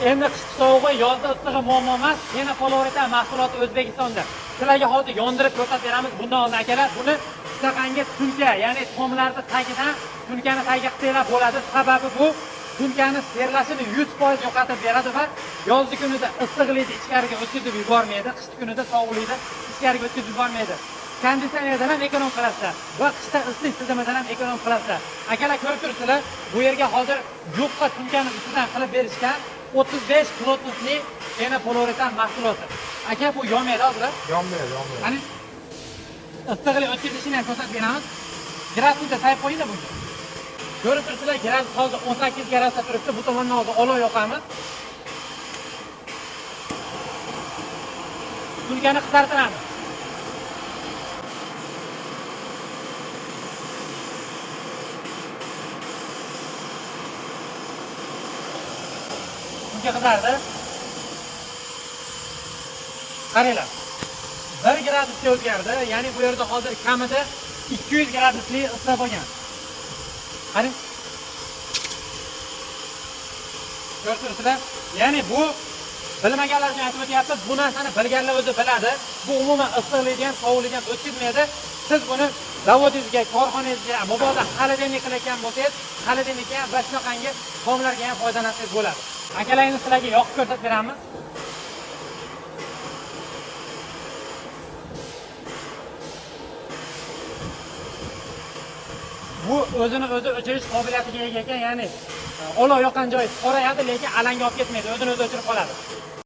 Endi qish sovug'i, yozda issig'i muammo emas. Yana poliuretan mahsuloti O'zbekistonda. Sizlarga hozir yondirib ko'rsatib beramiz. Bundan oldin akalar buni shunaqangi tunka, ya'ni tomlarni tagidan tunkani tagiga qilsanglar bo'ladi. Sababi bu tunkani terlashini 100% yo'qotib beradi va yozgi kunida issiqlikni ichkariga o'tkazib yubormaydi, qishki kunida sovuqlikni ichkariga o'tkazib yubormaydi. Konditsionerdan ham ekonom qilasizlar va qishda isitish tizimidan ham ekonom qilasizlar. Akalar ko'rib turibsizlar, bu yerga hozir yupqa tunkani ustidan qilib berishgan 35 plotnosli penopoliuretan mahsuloti. Aka bu yonmaydi hozir? Yonmaydi, yonmaydi. Qani issiqlik o'tkazishini ham ko'rsatib beramiz. Gradusni sayib qo'yinglar bunga. Ko'rib turibsizlar, gradus hozir 18 gradusda turibdi. Bu tomondan hozir olov yoqamiz. Tunkani qizartiramiz. Tunka qizardi. Qaranglar. 1 gradusga o'zgardi. Ya'ni bu yerda hozir kamida 200 gradusli issiq bo'lgan. Qarang. Ko'rib turibsizlar. Ya'ni bu bilmaganlar uchun aytib o'tyapmiz, bu narsani bilganlar o'zi biladi. Bu umuman issiqlikni ham, sovuqlikni ham o'tkazmaydi. Siz buni zavodingizga, korxonangizga, mabodo xolodilnik qilayotgan bo'lsangiz, xolodilnikka ham va shunaqangi tomlarga ham foydalansangiz bo'ladi. Akalar, endi sizlarga yoqib ko'rsatib beramiz. Bu o'zini o'zi o'chirish qobiliyatiga ega ekan, ya'ni olov yoqqan joyi qorayadi, lekin alanga olib ketmaydi, o'zini o'zi o'chirib qoladi.